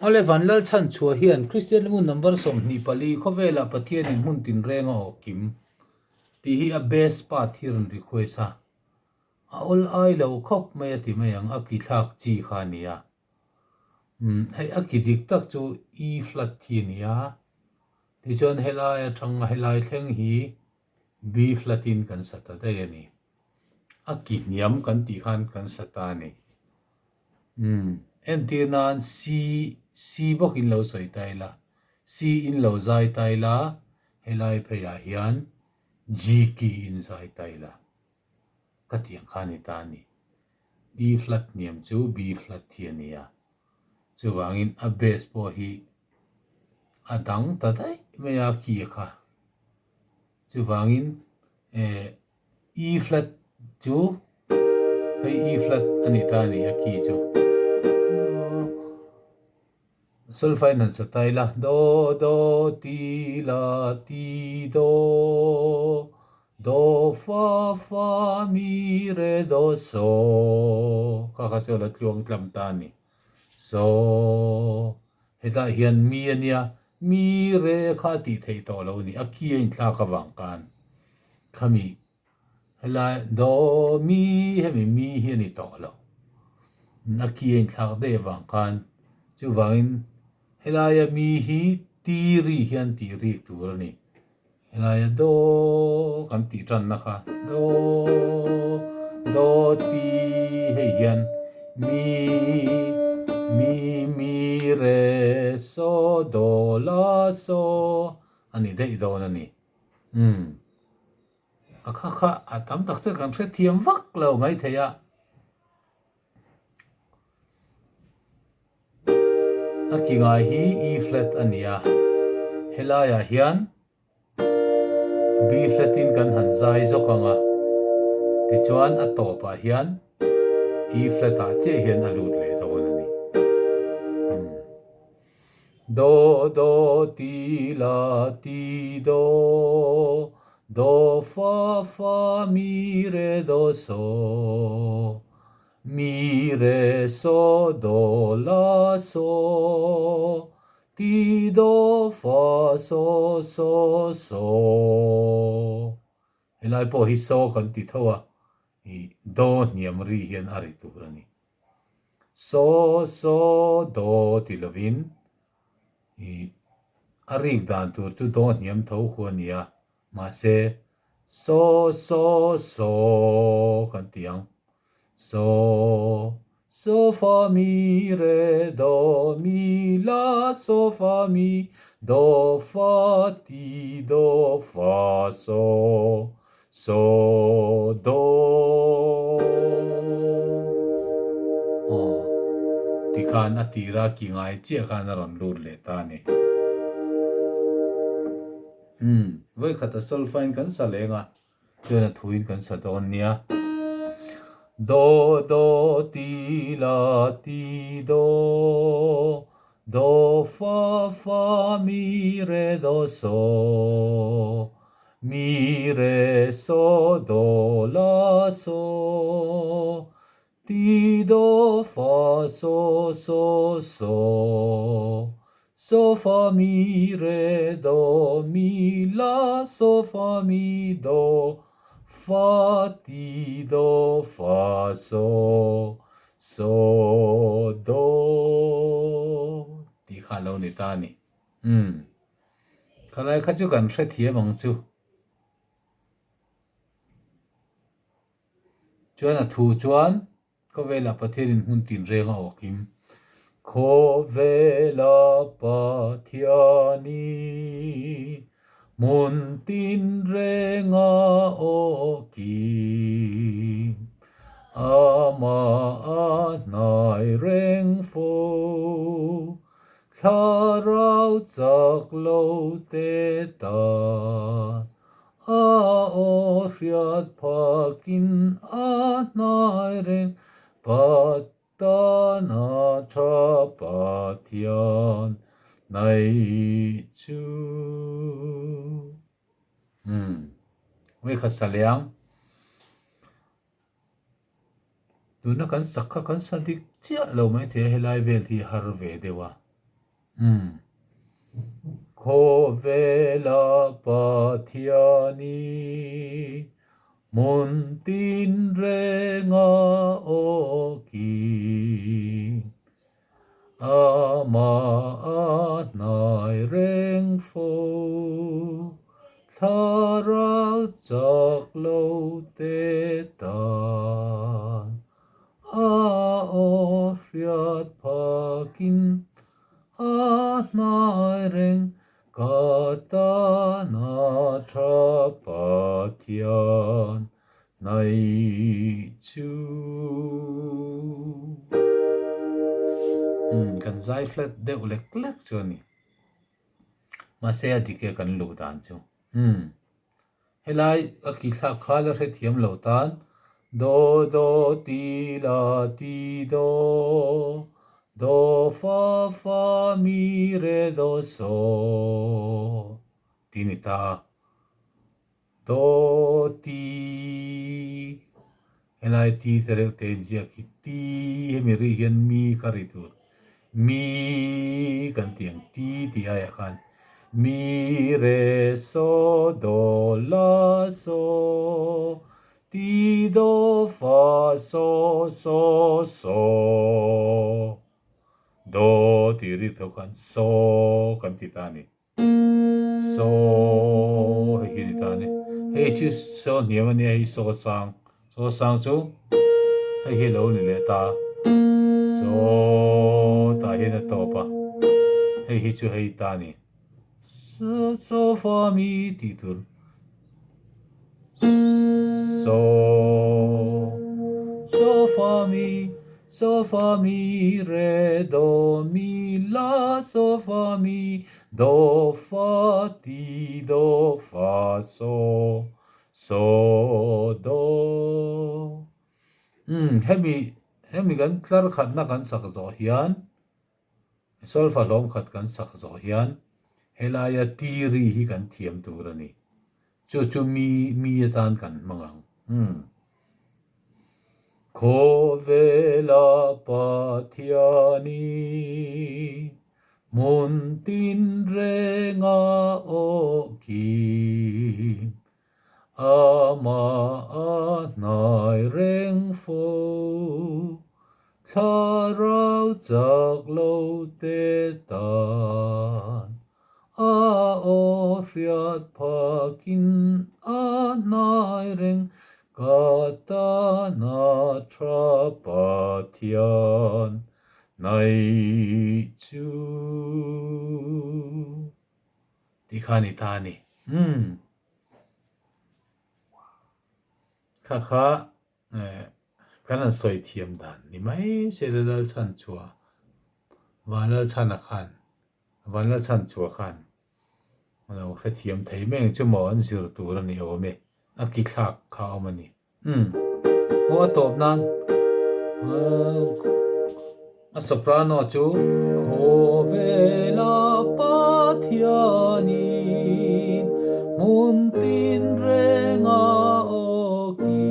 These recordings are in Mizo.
Awle Vanlal chhanchhuah hian Kristian hmun number 24 khawvelah Pathianin hmun tinreng a awh kim tih hi a best part hi rawn request a, a awl ai lo khawp mai a ti mai ang, a ki thlak chi kha a ni a. Umm hei a ki dik tak chu E flat hi a ni a, tichuan helai atanga helai thleng hi B flat in kan sa ta daih a ni. A ki hniam kan tih khan kan sa ta a ni. Umm entir nan C C bawk in lo sawi ta ila, C in lo zai ta ila, helai pheiah hian G ki in zai ta ila. Ka tiang kha a ni ta a ni. E flat hniam chu B flat hi a ni a. Chuvangin a bass pawh hi a dang ta daih mai a key a kha. Chuvangin eh E flat chu hei E flat a ni ta a ni a key chu. Solfa in han sa ta ila, Do, do, ti, la, ti, do, do, fa, fa, mi, re, do, so. Kha kha chu a la tluang tlam ta a ni. So, hetah hian mi a nia, mi, re kha a tih theih tawh lo a ni, a ki a inthlak avang khan khami Helai do mi hemi mi hi a ni tawh lo. A ki a inthlak daih avang khan chuvangin helaia mi hi ti ri hian tih rik tur a ni. Helaia do kan tih tanna kha do do ti hei hian mi mi mi re so do la so a ni daih dawn a ni. Umm. A kha kha a tam tak chu kan hrethiam vak lo mai thei a. A ki ngai hi E flat a ni a, helaiah hian B flat in kan han zai zawk ang a, tichuan a tawpah hian E flat ah chiah hian a lut leh dawn a ni. Do do ti la ti do, do fa fa mi re do so, mi re so do la so, ti do fa so so so. Helai pawh hi so kan ti tho a, i do hniam ri hian a ri tur a ni. So so do ti lovin i a rik dan tur chu do hniam tho khu a ni a, mahse so so so kan ti ang. So so fa mi re do mi la so fa mi do fa ti do fa so So do Aw tikhan a tira ki ngai chiah khan a rawn lut leh ta a ni. Umm vawikhat a solfa in kan sa leng a, chuan a thuin kan sa dawn nia. Do do ti la ti do do fa fa mi re do so Mi re so do la so ti do fa so so so so fa mi re do mi la so fa mi do fa ti do fa so so do tih kha a lo ni ta a ni. Umm. Khalai kha chu kan hrethiam ang chu. Chuan a thu chuan khawvelah Pathianin hmun tinreng a awkim. Khawvela Pathianin hmun tinreng a awkim. Amah a hnai reng fo. Thlarau chak lo te ta a aw hriat phakin a hnai reng Patana tha Pathian nei chu. Umm vawikhat sa leh ang. Tuna kan sak kha kan sa dik chiah lo maithei a, helai vel hi har ve deuh a. Umm. Khawvela Pathiani hmun tinrenga awki Amah a hnai reng fo, thlarau chak lo te tan a aw hriat phakin a hnai reng ka tan a tha Pathian Hnaih chu. Umm kan zai flat deuh lek lek chu a ni. Mahse a dik e kan luh dan chu. Umm helai a ki thlak kha la hrethiam lo tan Do do ti la ti do do fa fa mi re do so ti ni ta a. Do ti helai ti te reuh te inziak hi ti hemi rih hian mi kha ri tur mi kan tih ang ti tih aiah khan mi re so do la so ti do fa so so so do tih ri tho khan so kan ti ta a ni. Saw hei hi a ni ta a ni. Hei chu saw hniam a nia hei saw sang. Saw sang chu hei hi a lo ni leh ta. Saw tah hian a tawp a. Hei hi chu hei ta a ni. Saw saw fa mi tih tur. Saw saw fa mi saw fa mi re do mi la saw fa mi do fa ti do fa so so do Umm hemi hemi kan tlar khatna kan sak zawh hian Solfa hlawm khat kan sak zawh hian helaia ti ri hi kan thiam tur a ni. Chu chu mi mi atan kan hmang ang. Umm. Khawvela Pathiani hmun tinrenga awh kim Amah a hnai reng fo, thlarau chak lo te tan. A aw hriat phakin a hnai reng, ka tan a tha Pathian hnaih chu. Ti kha ni ta a ni. Umm. Kha kha kan han sawi thiam dan ni mai se la Lalchhanchhuah Vanlalchhana khan Vanlalchhanchhuah khan a lo hrethiam thei mai ang chu maw an zir tur a ni awm e a ki thlak kha a awm a ni. Umm aw a tawp nan a soprano chu Khawvela Pathianin hmun tinrenga aw ki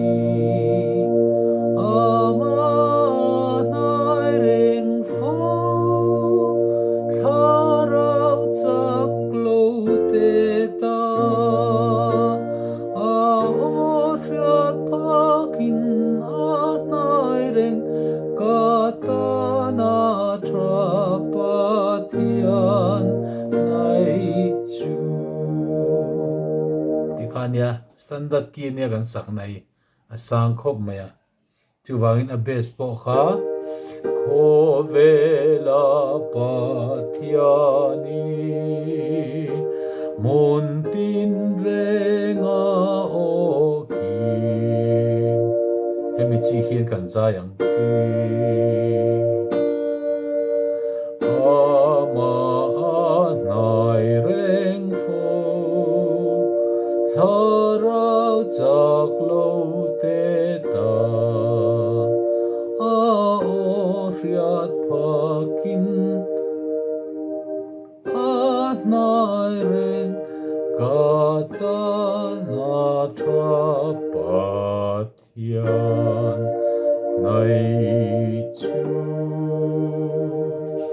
amah hnai reng fo thlarau chak lo te ta. A aw hriat phakin a hnai reng ka tana tha Pathian hnaih chu. Tikha nia standard key ania kan sakna hi a sang khawp mai a. Chuvangin a base pawh kha Khawvela Pathiani hmun tinrenga aw ki hemi chi hian kan zai ang ki Amah a hnai reng fo thlarau chak lo te ta a aw hriat phakin a hnai reng ka tan a tha.